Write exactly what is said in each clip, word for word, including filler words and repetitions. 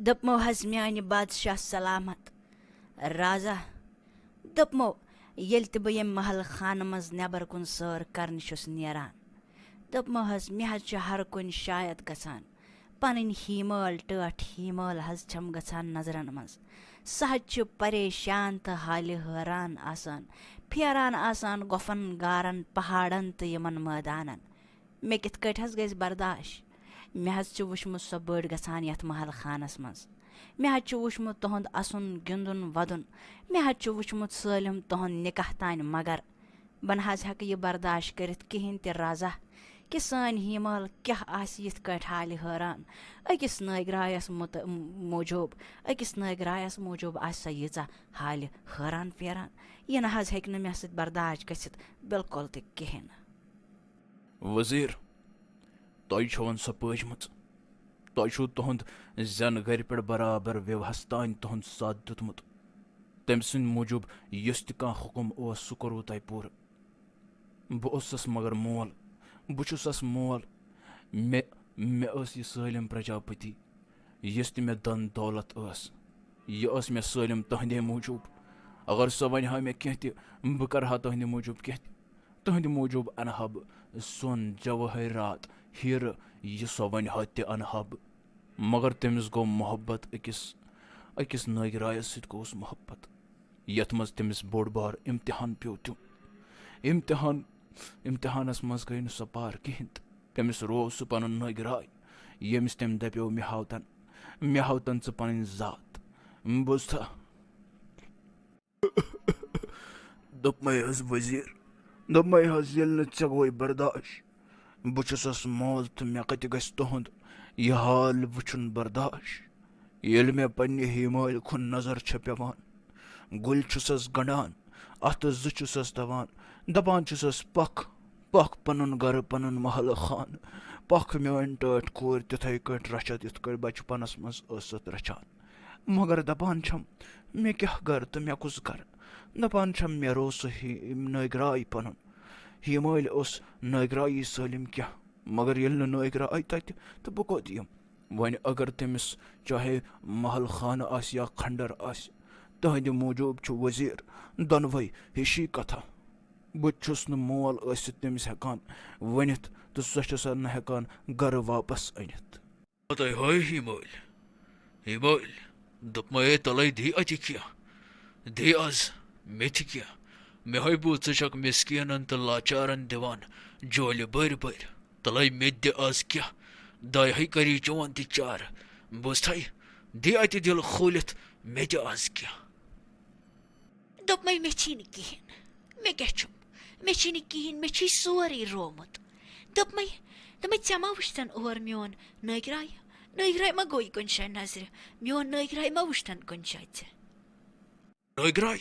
دوٚپمو حظ، میانہِ بادشاہ سلامت۔ رازا، دوٚپمو، ییٚلہِ تہِ بہٕ ییٚمہِ محل خانہٕ منٛز نٮ۪بر کُن سٲر کرنہِ چھُس نیران، دوٚپمو حظ، مےٚ حظ چھُ ہر کُنہِ شاید گژھان، پنٕنۍ ہی مٲلۍ ٹٲٹھ ہی مٲلۍ حظ چھم گژھان نظرن منٛز۔ سُہ حظ چھُ پریشان تہٕ حالہِ حٲران آسان، پھیران آسان گۄپھن، غارن، پہاڑن تہٕ یِمن مٲدانن۔ مےٚ کِتھ کٲٹھۍ حظ گژھِ برداش؟ مےٚ حظ چھُ وٕچھمُت سۄ بٔڑ گژھان یَتھ محل خانَس منٛز۔ مےٚ حظ چھُ وٕچھمُت تُہُنٛد اَسُن، گِنٛدُن، وَدُن۔ مےٚ حظ چھُ وٕچھمُت سٲلِم تُہُنٛد نِکاح تانۍ، مگر بہٕ نہ حظ ہٮ۪کہٕ یہِ برداش کٔرِتھ کِہیٖنۍ تہِ، رضا، کہِ سٲنۍ ہی مٲل کیٛاہ آسہِ یِتھ کٲٹھۍ حالہِ حٲران۔ أکِس نٲگۍ رایَس مُت-، موٗجوٗب، أکِس نٲگۍ رایَس موٗجوٗب آسہِ سۄ ییٖژاہ حالہِ حٲران پھیران۔ یہِ نہ حظ ہیٚکہِ نہٕ مےٚ سۭتۍ برداش گٔژھِتھ بِلکُل تہِ کِہیٖنۍ نہٕ۔ وزیر، تۄہہِ چھو سۄ پٲجمٕژ۔ تۄہہِ چھُو تُہُنٛد زٮ۪ن گرِ پٮ۪ٹھ برابر وِوہس تانۍ تُہُنٛد ساتھ دیُتمُت۔ تٔمۍ سٕنٛدِ موٗجوٗب یُس تہِ کانٛہہ حُکم اوس، سُہ کوٚروٕ تۄہہِ پوٗرٕ۔ بہٕ اوسُس مگر مول، بہٕ چھُسس مول۔ مےٚ، مےٚ ٲس یہِ سٲلِم پرجاپتی، یُس تہِ مےٚ دھن دولت ٲس، یہِ ٲس مےٚ سٲلِم تُہنٛدے موٗجوٗب۔ اگر سۄ ونہِ ہا مےٚ کینٛہہ تہِ، بہٕ کرٕ ہا تُہنٛدِ موٗجوٗب کینٛہہ تہِ۔ تُہنٛدِ موٗجوٗب انہٕ ہا بہٕ سۄن، جوٲہرات، ہیٖرٕ، یہِ سۄ ونہِ ہا تہِ انہٕ ہا بہٕ۔ مگر تٔمِس گوٚو محبت أکِس، أکِس نٲگۍ رایس سۭتۍ گوٚوُس محبت، یتھ منٛز تٔمِس بوٚڑ بار امتحان پیوٚو دیُن۔ امتحان، امتحانس منٛز گٔے نہٕ سۄ پار کِہینۍ تہٕ تٔمِس روو سُہ پنُن نٲگۍ راے، ییٚمِس تٔمۍ دپیو، "مےٚ ہاو تن، مےٚ ہاو تن ژٕ پنٕنۍ ذات۔ بوٗزتھا؟" دوٚپمَے حظ وزیر، دوٚپمَے حظ، ییٚلہِ نہٕ ژےٚ گوٚوُے برداش، بہٕ چھُسَس مول تہٕ مےٚ کَتہِ گژھِ تُہُنٛد یہِ حال وٕچھُن برداش؟ ییٚلہِ مےٚ پنٛنہِ ہیمالہِ کُن نظر چھےٚ پٮ۪وان، گُلۍ چھُسَس گنٛڈان، اَتھٕ زٕ چھُسَس دَوان، دَپان چھُسَس، "پَکھ، پَکھ پَنُن گَرٕ، پَنُن محلہٕ خانہٕ، پَکھ میٛٲنۍ ٹٲٹھۍ کوٗر تِتھَے کٲٹھۍ رَچھَتھ، یِتھ کٲٹھۍ بَچپَنَس منٛز ٲسَتھ رَچھان۔" مگر دَپان چھَم، "مےٚ کیٛاہ گَرٕ تہٕ مےٚ کُس گَرٕ؟" دَپان چھَم، "مےٚ روو سُہ ہی-، نٲگراے پَنُن۔ ہیمٲلۍ اوس نٲگرایی سٲلِم کینٛہہ، مگر ییٚلہِ نہٕ نٲگراے تَتہِ، تہٕ بہٕ کوٚت یِم؟ وۄنۍ اگر تٔمِس چاہے محل خانہٕ آسہِ یا کھنڈر آسہِ، تُہٕنٛدِ موٗجوٗب چھُ وزیر دۄنوَے ہِشی کَتھا۔ بہٕ چھُس نہٕ مول ٲسِتھ تٔمِس ہٮ۪کان ؤنِتھ، تہٕ سۄ چھِ سۄ نہٕ ہٮ۪کان گَرٕ واپس أنِتھ۔" پتے ہٲے ہی مٲلۍ، ہی مٲلۍ، دوٚپمَے، "ہے تَلَے دی اَتہِ کینٛہہ، دی آز مےٚ تہِ کینٛہہ۔ مےٚ ہٲے بوٗز ژٕ چھَکھ مِسکیٖنَن تہٕ لاچارَن دِوان جولہِ بٔرۍ بٔرۍ، تَلَے مےٚ تہِ دِ آز کینٛہہ، دایہِ ہٲے کَری چون تہِ چارٕ، بوٗزتھَے، دی اَتہِ دِل کھوٗلِتھ مےٚ تہِ آز کینٛہہ۔" دوٚپمَے، "مےٚ چھی نہٕ کِہیٖنۍ۔ مےٚ کیٛاہ چھُم؟ مےٚ چھی نہٕ کِہیٖنۍ، مےٚ چھی سورُے روومُت۔" دوٚپمَے، دوٚپمَے، "ژےٚ ما وٕچھتَن اور میون نٲگراے؟ نٲگراے ما گوٚوٕے کُنہِ جایہِ نظرِ؟ میون نٲگراے ما وٕچھتَن کُنہِ جایہِ ژےٚ؟" "نٲگراے؟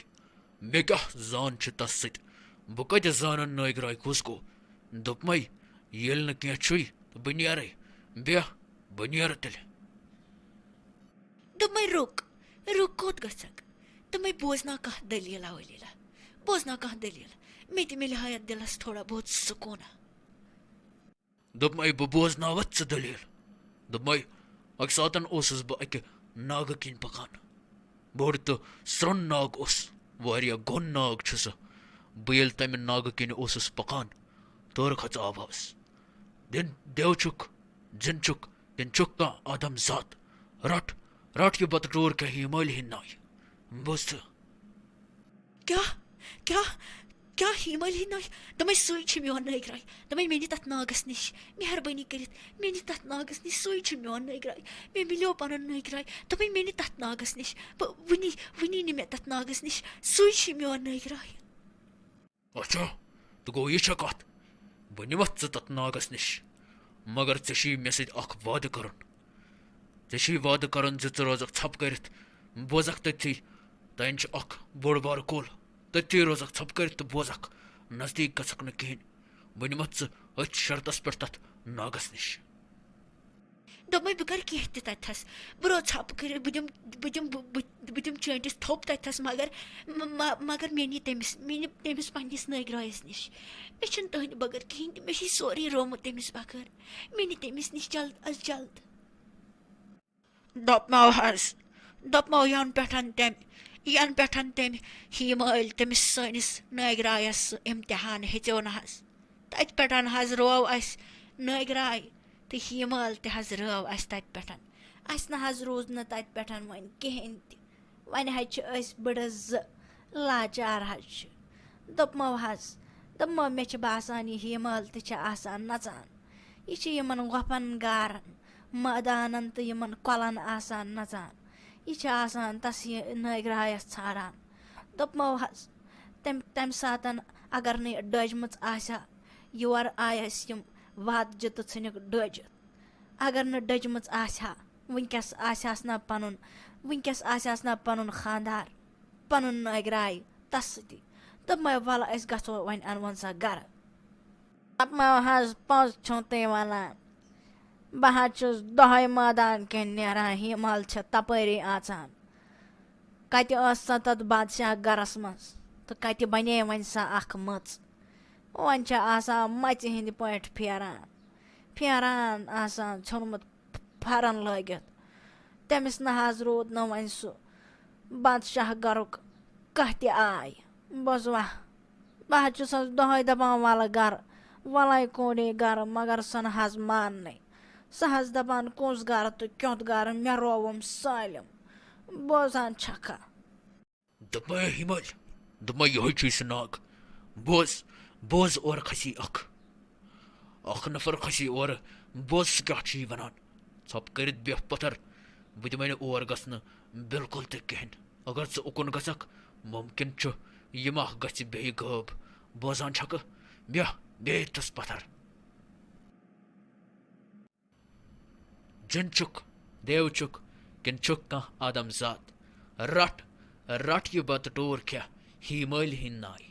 مےٚ کیٛاہ زان چھِ تَس سۭتۍ؟ بہٕ کَتہِ زانَن نٲگراے کُس گوٚو؟" دوٚپمَے، "ییٚلہِ نہٕ کینٛہہ چھُے، تہٕ بہٕ نیرَے۔ بیٚہہ، بہٕ نیرٕ تیٚلہِ۔" دوٚپمَے، "رُک، رُک، کوٚت گژھکھ؟ دوٚپمَے، بوزناو کانٛہہ دٔلیٖلہ ؤلیٖلہ، بوزناو کانٛہہ دٔلیٖل، مےٚ تہِ مِلہِ ہا یَتھ دِلَس تھوڑا بہت سکوٗنہ۔" دوٚپمَے، "بہٕ بوزناوَتھ ژٕ دٔلیٖل۔" دوٚپمَے، اَکہِ ساتَن اوسُس بہٕ اَکہِ ناگہٕ کِنۍ پَکان، بوٚڑ تہٕ سرٛوٚن ناگ اوس، واریاہ گوٚن ناگ چھُ سُہ۔ بہٕ ییٚلہِ تَمہِ ناگہٕ کِنۍ اوسُس پَکان، تورٕ کھٔژ آواز، "دِن دیو چھُکھ، زِن چھُکھ، دِن چھُکھ کانٛہہ آدم زات، رَٹ، رَٹ یہِ بَتہٕ ٹوٗر کھےٚ ہیمٲلۍ ہِنٛدۍ ناوِ۔ بوز ژٕ۔" کیٛاہ؟ کیٛاہ؟ کیٛاہ ہیمٲلۍ ہِنٛدۍ ناوِ؟ دوٚپمَے، "سُے چھُ میون نٲگراے۔" دوٚپمَے، "مےٚ نہِ تَتھ ناگَس نِش، مہربٲنی کٔرِتھ، مےٚ نہِ تَتھ ناگَس نِش، سُے چھُ میون نٲگراے۔ مےٚ مِلیو پَنُن نٲگراے۔" دوٚپمَے، "مےٚ نہِ تَتھ ناگَس نِش، بہٕ وٕنی، وٕنی نہِ مےٚ تَتھ ناگَس نِش، سُے چھُ میون نٲگراے۔" "اچھا، تہٕ گوٚو یہِ چھےٚ کتھ؟ بہٕ نِمتھ ژٕ تتھ ناگس نِش، مگر ژےٚ چھُے مےٚ سۭتۍ اکھ وعدٕ کرُن۔ ژےٚ چھُے وعدٕ کرُن زِ ژٕ روزکھ ژھۄپہٕ کٔرِتھ، بوزکھ تٔتھی۔ تتٮ۪ن چھُ اکھ بوٚڑ بارٕ کُل، تٔتھی روزکھ ژھۄپہٕ کٔرِتھ تہٕ بوزکھ، نزدیٖک گژھکھ نہٕ کِہیٖنۍ۔ بہٕ نِمتھ ژٕ أتھۍ شرطس پٮ۪ٹھ تتھ ناگس نِش۔" دوٚپمَے، "بہٕ کَرٕ کینٛہہ تہِ تَتہِ تھَس۔ بہٕ روزٕ ژھۄپہٕ کٔرِتھ، بہٕ دِمہٕ، بہٕ دِمہٕ، بہٕ، بہٕ، بہٕ دِمہٕ چٲنٛٹِس تھوٚپ تَتہِ تھَس، مگر، مَ-، مَ-، مگر مےٚ نی تٔمِس، مےٚ نی تٔمِس پنٛنِس نٲگۍ رایَس نِش۔ مےٚ چھُنہٕ تُہٕنٛدِ بغٲر کِہیٖنۍ تہِ، مےٚ چھُے سورُے روومُت تٔمِس بغٲر۔ مےٚ نی تٔمِس نِش جلد از جلد۔" دوٚپمو حظ، دوٚپمو، ینہٕ پٮ۪ٹھ تٔمۍ، ینہٕ پٮ۪ٹھ تٔمۍ ہیمٲلۍ تٔمِس سٲنِس نٲگرایس سُہ امتحان ہیٚژیو نہٕ حظ، تتہِ پٮ۪ٹھ حظ روو اسہِ نٲگراے تہٕ ہیمٲل تہِ حظ رٲو اسہِ تتہِ پٮ۪ٹھ۔ اسہِ نہ حظ روٗز نہٕ تتہِ پٮ۪ٹھ وۄنۍ کِہیٖنۍ تہِ۔ وۄنۍ حظ چھِ أسۍ بٕڑٕ زٕ لاچار حظ چھِ۔ دوٚپمو حظ، دوٚپمو، مےٚ چھِ باسان، یہِ ہیمٲل تہِ چھِ آسان نژان۔ یہِ چھِ یِمن گۄپھن گارن، مٲدانن تہٕ یِمن کۄلن آسان نژان۔ یہِ چھِ آسان تس یہِ نٲگرایس ژھانڈان۔ دوٚپمو حظ، تمہِ، تمہِ ساتن اگر نہٕ یہِ ڈٔجمٕژ آسہِ ہا، یور آیہِ اسہِ یِم وعدٕ جہِ تہٕ ژھٕنِکھ ڈٔجِتھ۔ اگر نہٕ ڈٔجمٕژ آسہِ ہا، وٕنکیٚس آسہِ ہس نہ پنُن، وٕنکیٚس آسہِ ہس نہ پنُن خاندار، پنُن نٲگراے تس سۭتی۔ دوٚپمے، ولہٕ أسۍ گژھو وۄنۍ، انوُن سا گرٕ۔ دوٚپمو حظ، پوٚز چھِو تُہۍ ونان۔ بہٕ حظ چھُس دۄہے مٲدان کِنۍ نیران، ہیمٲل چھِ تپٲری اژان۔ کتہِ ٲس سۄ تتھ بادشاہ گرس منٛز؟ تہٕ کتہِ بنے وۄنۍ سۄ اکھ مٔژ؟ وۄنۍ چھِ آسان مژِ ہٕنٛدِ پٲٹھۍ پھیران، پھیران آسان ژھیوٚنمُت پھرن لٲگِتھ۔ تٔمِس نہ حظ روٗد نہٕ وۄنۍ سُہ بادشاہ گرُک کانٛہہ تہِ آے۔ بوزوا، بہٕ حظ چھُسس دۄہے دپان، "وَلہٕ گرٕ، وَلَے کوٗرے گرٕ"، مگر سۄ نہ حظ ماننٕے۔ سۄ حظ دپان، "کُس گرٕ تہٕ کیُتھ گرٕ، مےٚ رووُم سٲلِم"۔ بوزان چھکھا؟ دوٚپمَے، ہیمٲلۍ، دوٚپمَے، یِہوٚے چھُے سُہ ناگ۔ بوز، بوز، اورٕ کھسی اکھ، اکھ نفر کھسی اورٕ۔ بوز، سُہ کیٛاہ چھُے وَنان۔ ژھۄپہٕ کٔرِتھ بیٚہہ پتھر، بہٕ دِمَے نہٕ اور گژھنہٕ بِلکُل تہِ کِہیٖنۍ۔ اگر ژٕ اُکُن گژھکھ، مُمکِن چھُ یہِ ما گژھِ بیٚیہِ غٲب۔ بوزان چھکھٕ؟ بیٚہہ، بیٚہہ ییٚتھَس پتھر۔ جِن چھُکھ، دیو چھُکھ، کِنہٕ چھُکھ کانٛہہ آدم ذات؟ رٹھ، رٹھ یہِ بتہٕ ٹوٗر کھےٚ، ہیمٲلۍ ہٕنٛدۍ ناوِ۔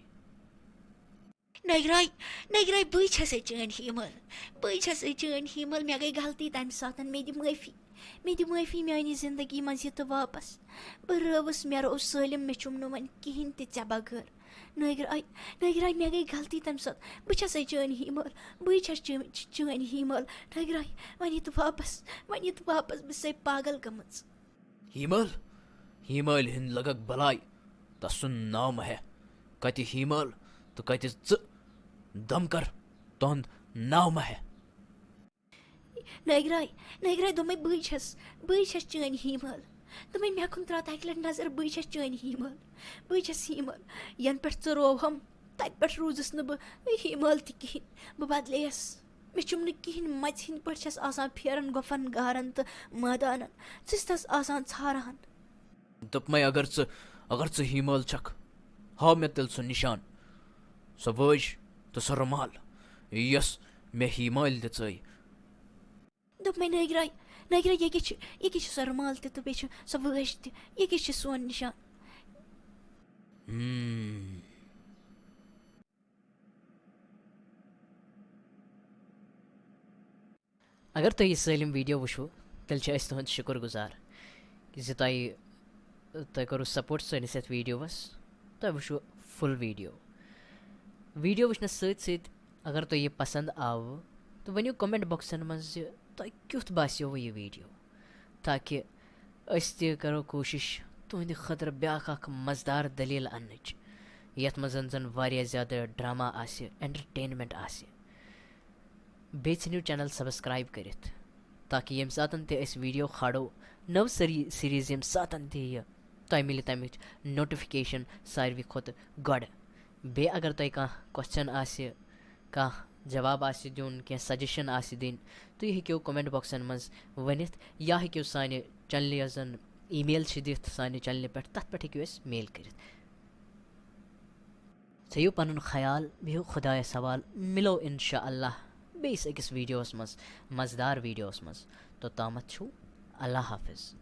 نٲگراے، نٲگراے، بٕے چھسے چٲنۍ ہیمٲل، بٕے چھسے چٲنۍ ہیمٲل۔ مےٚ گٔے غلطی تمہِ ساتن، مےٚ دِ معٲفی، مےٚ دِ معٲفی میانہِ زندگی منٛز یہِ تہٕ واپس۔ بہٕ رٲوٕس، مےٚ روو سٲلِم، مےٚ چھُم نہٕ وۄنۍ کِہیٖنۍ تہِ ژےٚ بغٲر۔ نٲگراے، نٲگراے، مےٚ گٔے غلطی تمہِ ساتہٕ۔ بہٕ چھسے چٲنۍ ہیمٲل، بٕے چھس چٲ-، چٲنۍ ہیمٲل۔ نٲگراے، وۄنۍ یہِ تہٕ واپس، وۄنۍ یہِ تہٕ واپس، بہٕ چھسے پاگل گٔمٕژ۔ ہیمٲل، ہیمٲلۍ ہٕنٛدۍ لگکھ بلاے، تسُنٛد ناو مہ ہےٚ۔ کتہِ ہیمٲل تہٕ کتہِ ژٕ؟ دم کر، تہنٛد ناو مہ ہےٚ۔ نٲگراے، نٲگراے، دوٚپمَے، بٕے چھَس، بٕے چھَس چٲنۍ ہیٖمٲل۔ دوٚپمَے، مےٚ کُن ترٛاو تہٕ اَکہِ لَٹہِ نظر، بٕے چھَس چٲنۍ ہیٖمٲل، بٕے چھَس ہیٖمٲل۔ یَنہٕ پٮ۪ٹھ ژٕ رووہَم، تَتہِ پٮ۪ٹھ روٗزٕس نہٕ بہٕ ہیٖمٲل تہِ کِہیٖنۍ۔ بہٕ بدلییَس۔ مےٚ چھُم نہٕ کِہیٖنۍ، مَژِ ہِنٛدۍ پٲٹھۍ چھَس آسان پھیران گۄپھَن گارَن تہٕ مٲدانَن۔ ژٕ چھَس آسان ژھاران۔ دوٚپمَے، اگر ژٕ، اگر ژٕ ہیٖمٲل چھَکھ، ہاو مےٚ تیٚلہِ سُہ نِشان، سۄ وٲج تہٕ سۄ رُمال، یۄس مےٚ ہیٖمٲلۍ دِژٲے۔ دوٚپمَے، نٲگراے، نٲگراے، یہِ کیٛاہ چھِ، یہِ کیٛاہ چھِ سۄ رُمال تہِ تہٕ بیٚیہِ چھِ سۄ وٲج تہِ، یہِ کیٛاہ چھِ سون نِشان؟ ہم۔ اگر تُہۍ یہِ سٲلِم ویٖڈیو وٕچھِو، تیٚلہِ چھِ أسۍ تُہُنٛد شُکُر گُزار زِ تۄہہِ، تۄہہِ کوٚروٕ سپورٹ سٲنِس یَتھ ویٖڈیووَس۔ تۄہہِ وٕچھِو فُل ویٖڈیو۔ ویٖڈیو وٕچھنَس سۭتۍ سۭتۍ اگر تۄہہِ یہِ پَسنٛد آوٕ، تہٕ ؤنِو کمنٹ باکسَن منٛز زِ تۄہہِ کیُتھ باسیووٕ یہِ ویٖڈیو، تاکہِ أسۍ تہِ کَرو کوٗشِش تُہٕنٛدِ خٲطرٕ بیٛاکھ اَکھ مَزٕدار دٔلیٖل اَننٕچ، یَتھ منٛز زَن واریاہ زیادٕ ڈرٛاما آسہِ، اٮ۪نٹَرٹینمٮ۪نٛٹ آسہِ۔ بیٚیہِ ژھٕنِو چینل سبسکرائب کٔرِتھ، تاکہِ ییٚمہِ ساتَن تہِ أسۍ ویٖڈیو کھالو، نٔو سری-، سیریٖز ییٚمہِ ساتَن تہِ یِیہِ، تۄہہِ مِلہِ تَمِچ نوٹیفکیشن ساروی کھۄتہٕ گۄڈٕ۔ بیٚیہِ اگر تۄہہِ کانٛہہ کوسچن آسہِ، کانٛہہ جواب آسہِ دیُن، کینٛہہ سجیشن آسہِ دِنۍ، تُہۍ ہیٚکِو کمنٹ باکسن منٛز ؤنِتھ یا ہیٚکِو سانہِ چینلہِ یۄس زَن ای میل چھِ دِتھ سانہِ چینلہِ پٮ۪ٹھ، تَتھ پٮ۪ٹھ ہیٚکِو اَسہِ میل کٔرِتھ۔ تھٲیِو پَنُن خیال، بِہِو خۄدایَس حوال، مِلو اِنشاء اللہ بیٚیِس أکِس ویٖڈیوَس منٛز، مَزٕدار ویٖڈیوَس منٛز۔ توٚتامَتھ چھُو اللہ حافظ۔